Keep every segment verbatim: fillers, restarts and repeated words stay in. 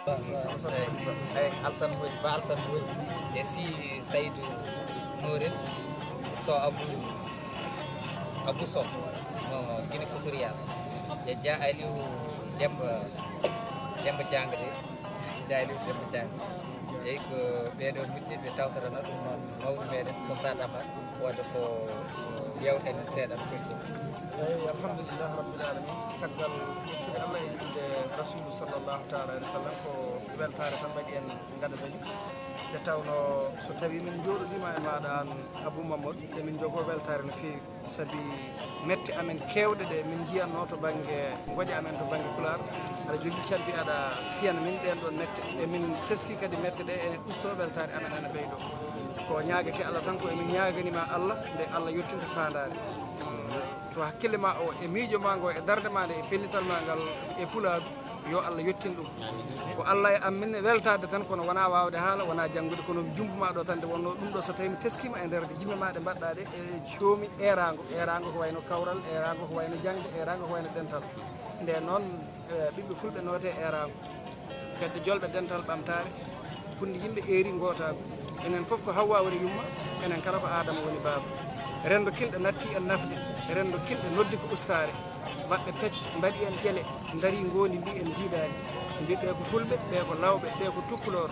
Eyi, Alsan Woli, Ba Alsan Woli, e si Saydou Nourine, so Abou, Abou Sow, mo Guinée Équatoriale, e Dia Aliou Demba, Demba Diang de, Dia Aliou Demba Diang. Eyi, ko ɓeeɗo musidɓe tawtorano ɗum noon mawɗo meɗen so sadama. Wadde ko yewten seeɗa no foti fof. Eyi, alhamdulillah rabbil alamin. Caggal yettude Allah e juulde Rasulu sallallahu taala alaihi wasallam, ko weltaare tan mbaɗi en gada dañi. Nde tawno so tawi min njooɗodiima e maaɗa aan Abou Mamadou, emin njogoo weltaare no feewi. Sabi mette amen keewɗe ɗe min njiyatnoo to bannge ngoƴa amen to bannge Pulaar, aɗa jogii cabbi aɗa fiyana min ɗeen ɗoon mette. E min teskii kadi mette ɗe ene ustoo weltaare amen ene ɓeydoo. Ko ñaagetee Allah tan, ko emin ñaaganii ma Allah nde Allah yottinta faandaare. To hakkille ma o, e miijo ma ngo, e darnde ma nde, e pellital ma ngal e Pulaagu, yo Allah yottin ɗum. Ko Allah e am min weltaade tan, kono wonaa waawde haala, wonaa janngude, kono mi jumbuma ɗo tan, nde wonnoo ɗum ɗo, so tawi mi teskiima e nder jimme ma ɗe mbaɗɗa ɗe, e coomi eeraango, eeraango ko wayno kawral, eeraango ko wayno jaŋde, eeraango ko wayno dental. Nde noon, e, ɓiɓɓe fulɓe noote eeraango. Fedde Jolɓe Dental Ɓamtaare, Funde Yimɓe Eeri Ngootaagu. Enen fof ko Hawwa woni yumma, enen kala ko Aadama woni baaba. Renndo Kilɗe natti en nafde, renndo Kilɗe noddi ko ustaare. Maɓɓe pecc, mbaɗi en ƴele, ndarii ngoondi mbii en njiidaani. Mbiɗɓe ko fulɓe, ɓe ko lawɓe, ɓe ko tukkuloor.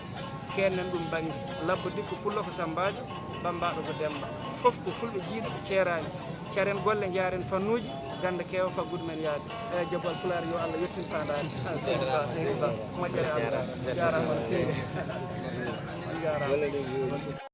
Kennen ɗum bannge. Labbo Dikko, Pullo ko Sammbaajo, Bammbaaɗo ko Demmba. Fof ko fulɓe jiiduɓe ceeraani. Caren golle, njaaren fannuuji, gannde keewa faggudu men yaaja. E jabal Pulaar, yo Allah yettin faandaare. Seydi Ba, Seydi Ba, moƴƴere Allah. Jaaraama no feewi. On jaaraama.